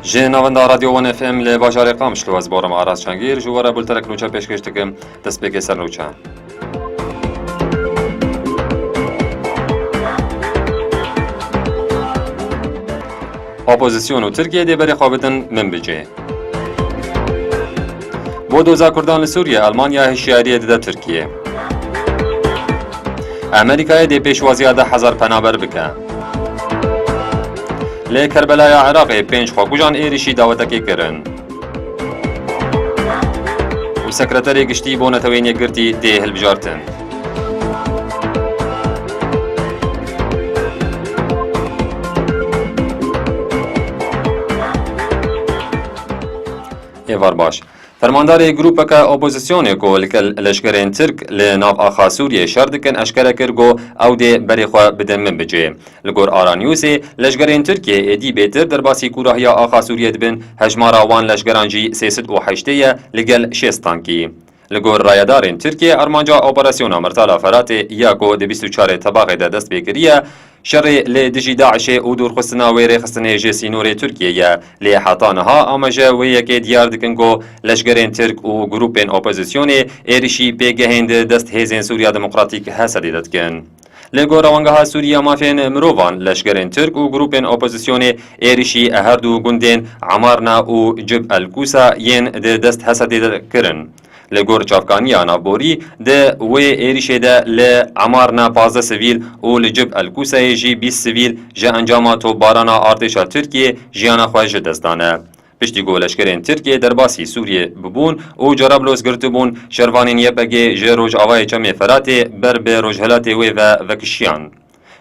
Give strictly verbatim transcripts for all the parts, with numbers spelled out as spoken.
Ji navenda Radyo One F M li bajarê Qamişlo ez Borim Aras Çengîr ji we re bulterek nûçe pêşkêş dikim. Destpêkê ser nûçe. Opozîsyon û Tirkiye dê berê xwe bidin Minbicê. Bo doza Kurdan li Sûriye, Almanya hişyariyê dide Tirkiye. Amerîkayê dê pêşwaziya deh hezar penaber bike. Li Kerbelaya Iraqê pênc xwekujan êrîşî dawetekê kirin. Û Sekreterê Giştî bo Neteweyên Yekgirtî tê hilbijartin. Êvar baş. Fermandarê grûpeke opozisyonê ku li gel leşkerên Tirk li nav axa Sûriyê şer dikin, eşkere kir ku ew dê berê xwe bidin Minbicê. Li gor Ara Newsê, leşkerên Tirkiyê êdî bêtir derbasî kûrahiya axa Sûriyê dibin, hejmara wan leşkeran jî sê sed û heştê ye li gel şêst tankî. Li gor rayedarên Tirkiyê, armanca Operasyona Mirtala Feratê ya ku di bîst û çarê Tebaxê de dest pê kiriye, şerê li dijî DAIŞê û dûrxistina wê rêxistinê ji sînorê Tirkiyê ye. Lê heta niha amaje wê yekê diyar dikin ku leşkerên Tirk û grûpên opozisyonê êrişî pêgehên di dest Hêzên Sûriya Demokratîk, H S D'ê de dikin. Li gora Wangeha Sûrî ya Mafên Mirovan, leşkerên Tirk û grûpên opozisyonê êrişî her du gundên Emarna û Cib El Kûsa yên di dest H S D'ê de kirin. Li gor çavkaniya navborî, di wê êrişê de li Emarna pazdeh sivîl û li Cib El Kûsayê jî bîst sivîl ji encama topbarana artêşa Tirkiyê jiyana xwe ji dest dane. Piştî ku leşkerên Tirkiyê derbasî Sûriyê bibûn û Cerablos girtibûn, şervanên Y P G ji rojavayê Çemê Feratê ber bi rojhilatê wê ve vekişiyan.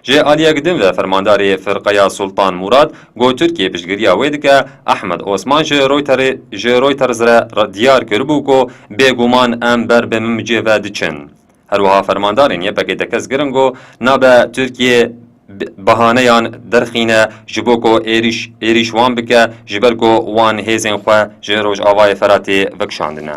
Ji aliyek din ve fermandarê firqeya Sultan Murad, ku Tirkiye piştgiriya wê dike, Ahmed Osman ji Reuterê, ji Reuters re re diyar kiribû ku bêguman em ber bi Minbicê ve diçin. Her wiha fermandarên Y P G tekez kirin ku nabe Tirkiye bi-, bahaneyan derxîne ji bo ku êrîş, êrîş wan bike, ji ber ku wan hêzên xwe ji Rojavayê Feratê vekişandine.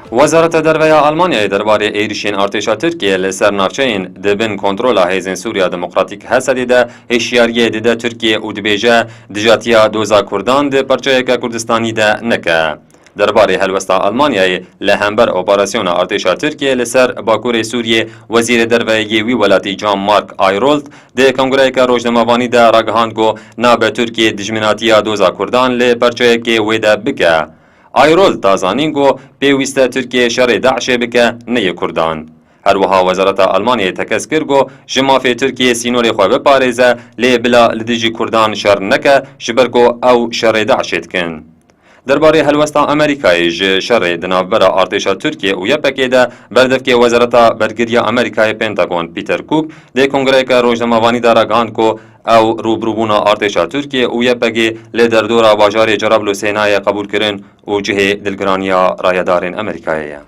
Wezareta Derve ya Almanyayê derbarê êrişên artêşa Tirkiyê li ser navçeyên di bin kontrola Hêzên Sûriya Demokratîk, H S D'ê de hişyariyê dide Tirkiyê û dibêje, dijatiya doza Kurdan di parçeyeke Kurdistanî de neke. Derbarê helwesta Almanyayê li hember operasyona artêşa Tirkiyê li ser Bakurê Sûriyê, Wezîrê Derve yê wî welatî Jean-Marc Ayrault di kongreyeke rojnamevanî de ragihand ku nabe Tirkiye dijminatiya doza Kurdan li perçeyekê wê de bike. Ayrault da zanîn ku pêwîst e Tirkiye şerê DAIŞê bike, ne yê Kurdan. Her wiha Wezareta Almanyayê tekez kir ku ji mafê Tirkiye sînorê xwe biparêze, lê bila li dijî Kurdan şer neke, ji ber ku ew şerê DAIŞê dikin. Derbarê helwesta Amerîkayê ji şerê di navbera artêşa Tirkiye û Y P G de, berdevkê Wezareta Bergiriya Amerîkayê Pentagon Peter Cook di kongreyeke rojnamevanî de ragihand ku ew rûbirûbûna artêşa Tirkiye û Y P G li derdora bajarê Cerablûsê nayê qebûlkirin û cihê dilgiraniya rayedarên Amerîkayê ye.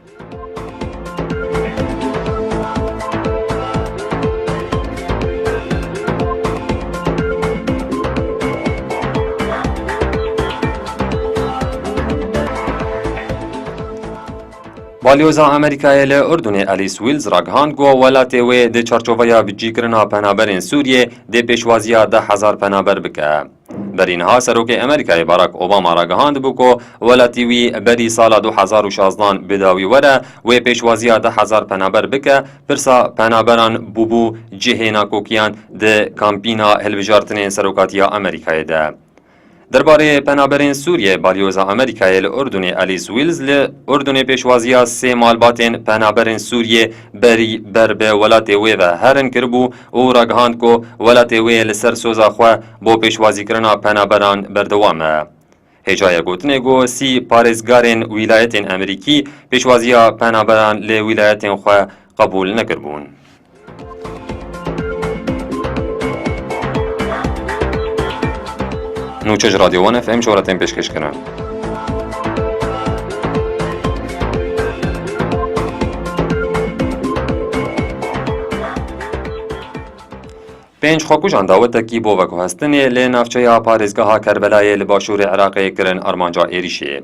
Balyoza Amerîkayê li Urdunê Alice Wells ragihand ku welatê wê di çarçoveya bicîkirina penaberên Sûriyê dê pêşwaziya deh hezar penaber bike. Berî niha Serokê Amerîkayê Barack Obama ragihandibû ku welatî wî berî sala du hezar û şazdan bi dawî were wê pêşwaziya deh hezar penaber bike, pirsa penaberan bûbû cihê nakokiyan di kampîna hilbijartinên serokatiya Amerîkayê de. Derbarê penaberên Sûriyê, balyoza Amerîkayê li Urdunê Alice Wells li Urdunê pêşwaziya sê malbatên penaberên Sûriyê berî ber bi welatê wê ve herin kiribû û ragihand ku welatê wê li ser soza xwe bo pêşwazîkirina penaberan berdewam e. Hêjayê gotinê ku sî parêzgarên wîlayetên Amerîkî pêşwaziya penaberan li wîlayetên xwe qebûl nekiribûn. Nûçe ji Radyo One F M şohretên pêşkêş kirin. Pênc xwekujan dawetekî bo veguhestinê li navçeya parêzgeha Kerbelayê li başûrê Iraqê kirin armanca êrîşê.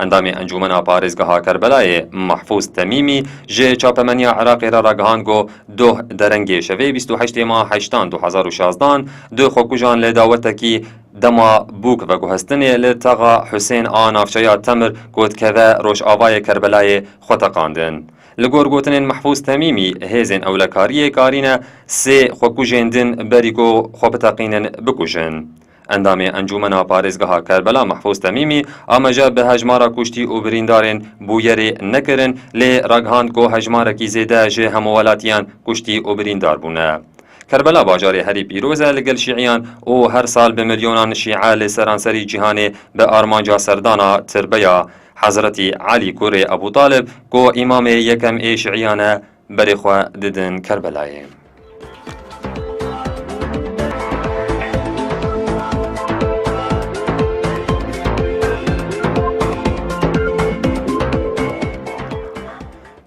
Endamê Encûmena Parêzgeha Kerbelayê Mehfûz Temîmî ji çapemeniya Iraqê re ragihand ku doh derengê şevê bîst û heştê ma heştan du hezar û şazdan du xwekujan li dawetekî dema bûk veguhestinê li taxa Husên a navçeya Temir ku dikeve rojavayê Kerbelayê xwe teqandin. Li gor gotinên Mehfûz Temîmî, hêzên ewlekariyê karîne sê xwekujên din berî ku xwe biteqînin, bikujin. Endamê Encûmena Parêzgeha Kerbela Mehfûz Temîmî amaje bi hejmara kuştî û birîndarên bûyerê nekirin, lê ragihand ku hejmarekî zêde ji hemû welatiyan kuştî û birîndar bûne. Kerbela bajarê herî pîroz e li gel şîiyan û her sal bi milyonan şîe li seranserî cîhanê bi armanca serdana tirbeya Hezretî Elî kurê Ebû Talib ku îmamê yekem ê şîiyan e, berê xwe didin Kerbelayê.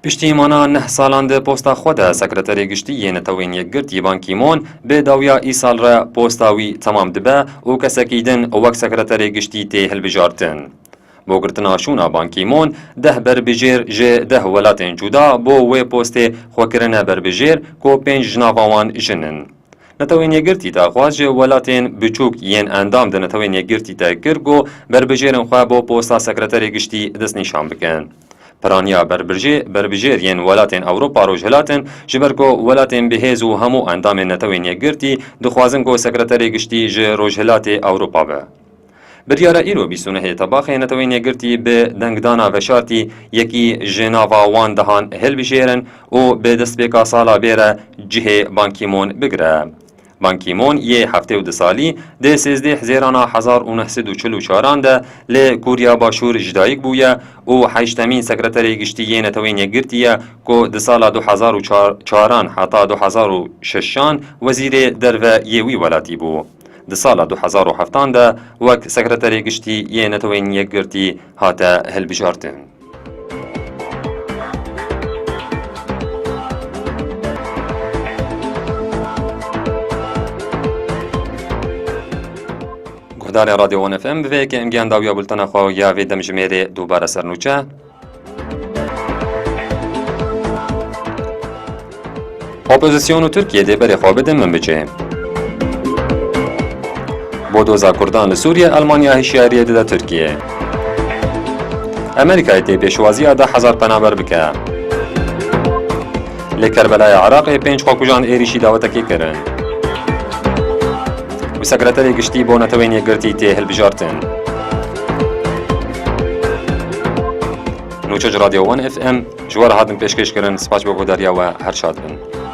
Piştî mana neh salan di posta xwe de, Sekreterê Giştî yê Netewên Yekgirtî Ban Ki-moon bi dawiya îsal re posta wî temam dibe û kesekî din wek Sekreterê Giştî tê hilbijartin. Bo girtina şûna Ban Ki-moon, deh berbijêr ji deh welatên cuda bo wê postê xwe kirine berbijêr ku pênc ji nava wan jin in. Netewên Yekgirtî daxwaz ji welatên biçûk yên endam di Netewên Yekgirtî de kir ku berbijêrên xwe bo posta Sekreterê Giştî destnîşan bikin. Piraniya berbijê-, berbijêr yên welatên Ewropa Rojhilat in, ji ber ku welatên bihêz û hemû endamên Netewên Yekgirtî dixwazin ku Sekreterê Giştî ji Rojhilatê Ewropa be. Biryara îro bîst û nehê Tebaxê Netewên Yekgirtî bi dengdana veşartî yekî ji nava wan dehan hilbijêrin û bi destpêka sala bê re cihê Ban Ki-moon bigire. Ban Ki-moon yê heftê û du salî di sêzdeh Hizêrana hezar û neh sed û çil û çaran de li Kûriya Başûr ji dayik bûye û heştemîn Sekreterê Giştî yê Netewên Yekgirtî ye ku di sala du hezar û çar, çaran heta du hezar û şeşan wezîrê derve yê wî welatî bû. Di sala du hezar û heftan de wek Sekreterê Giştî yê Netewên Yekgirtî hate hilbijartin. Guhdarên Radyo One F M, bi vê yekê em gihan dawiya bultena xwe ya vê demjimêrê. Dubare ser nûçe. Opozîsyon û Tirkiye dê berê xwe bidin min bicê. Bodoza Kurdan li Sûriye, Elmanya hişyariyê dide Tirkiye. Amerîkayê tê pêşwaziya deh hezar penaber bike. Li Kerbelaya Iraqê pênc xwekujan êrîşî dawetekê kirin. Û Sekreterê Giştî bo Netewên Yekgirtî tê hilbijartin. Nûçe ji Radyo One F M, ji we re hatin pêşkêş kirin. Spas bo guhdariya we, her şad bin.